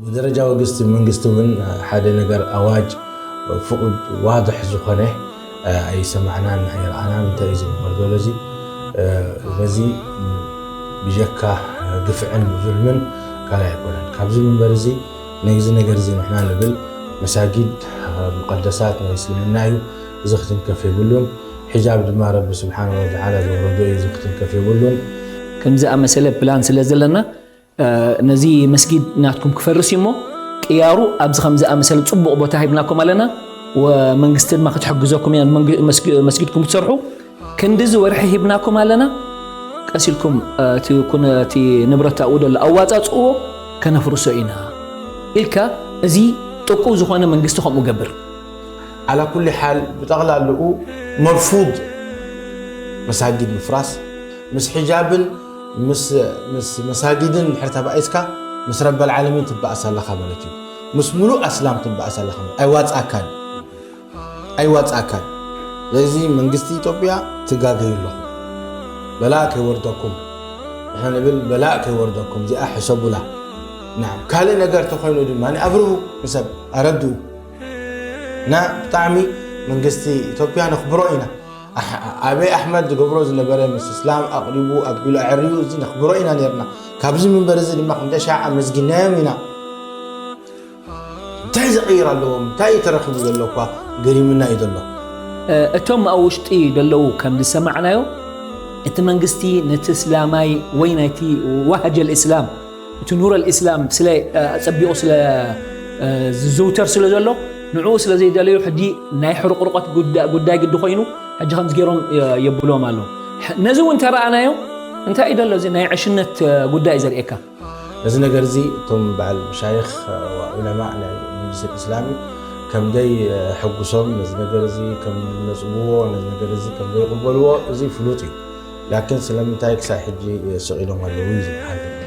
ብደረጃ ወግስቲ መንግስቲ እውን ሓደ ነገር ኣዋጅ ፍቑድ ዋድሕ ዝኾነ ኣይሰማዕናን ኣይረኣናን። እንታይ እዩ ዝግበር ዘሎ እዚ? በዚ ብጀካ ግፍዕን ዙልምን ካልእ ኣይኮነን። ካብዚ መንበር እዚ ነዚ ነገር እዚ ንሕና ንብል መሳጊድ ሙቀደሳት ናይ እስልምና እዩ። እዚ ክትንከፍ የብሉን። ሒጃብ ድማ ረቢ ስብሓን ወተዓላ ዘውረዶ እዩ። እዚ ክትንከፍ የብሉን። ከምዚ ኣመሰለ ፕላን ስለ ዘለና ነዚ መስጊድ ናትኩም ክፈርስ እሞ ቅያሩ ኣብዚ ከም ዝኣመሰለ ጽቡቕ ቦታ ሂብናኩም ኣለና። ወመንግስቲ ድማ ክትሕግዘኩም እያ መስጊድኩም ክትሰርሑ። ክንድዚ ወርሒ ሂብናኩም ኣለና። ቀሲልኩም እቲ ንብረት ኣብኡ ደሎ ኣዋጻጽእዎ ከነፍርሶ ኢና ኢልካ እዚ ጥቁ ዝኾነ መንግስቲ ከምኡ ገብር። ዓላ ኩሊ ሓል ብጠቕላልኡ መርፉድ መሳጊድ ምፍራስ ምስ ሒጃብን ምስ መሳጊድን ድሕር ተባኢስካ ምስ ረበል ዓለሚን ትበኣስ ኣለኻ ማለት እዩ። ምስ ሙሉእ ኣስላም ትበኣስ ኣለኻ ማለት ኣይዋፅኣካን ኣይዋፅኣካን። ስለዚ መንግስቲ ኢትዮጵያ ትጋገዩ ኣለኹም። በላእ ከይወርደኩም ንሕና ንብል በላእ ከይወርደኩም እዚኣ ሕሰቡላ። ናም ካልእ ነገር ተኮይኑ ድማ ኣብርሁ ንሰብ ኣረድኡ። እና ብጣዕሚ መንግስቲ ኢትዮጵያ ነኽብሮ ኢና። ኣበይ ኣሕመድ ዝገብሮ ዝነበረ ምስ እስላም ኣቕሪቡ ኣቢሉ ኣዕርዩ እዚ ነኽብሮ ኢና ነርና። ካብዚ ምንበር እዚ ድማ ክንደ ሻዕ ኣመስጊናዮም ኢና። እንታይ ዝቕይር ኣለዎም እንታይ ተረኪቡ ዘሎ እኳ ገሪምና እዩ ዘሎ። እቶም ኣብ ውሽጢ ዘለዉ ከም ዝሰማዕናዮ እቲ መንግስቲ ነቲ እስላማይ ወይ ናይቲ ዋሃጀል እስላም እቲ ኑር ኣልእስላም ስለ ኣጸቢቑ ስለ ዝዝውተር ስለ ዘሎ ንዕኡ ስለ ዘይደለዩ ሕጂ ናይ ሕርቁርቆት ጉዳይ ግዲ ኮይኑ ሕጂ ከምዚ ገይሮም የብልዎም ኣለዉ። ነዚ እውን ተረኣናዮ እንታይ እዩ ደሎ እዚ ናይ ዕሽነት ጉዳይ እዩ ዘርእየካ። ነዚ ነገር እዚ እቶም በዓል መሻይኽ ዑለማእ ናይ መንግስቲ እስላሚ ከም ደይ ሕጉሶም ነዚ ነገር እዚ ከም ነጽብዎ ነዚ ነገር እዚ ከም ዘይቕበልዎ እዚ ፍሉጥ እዩ። ላኪን ስለምንታይ ክሳብ ሕጂ ስቕ ኢሎም ኣለዉ እዩ ዝበሃል።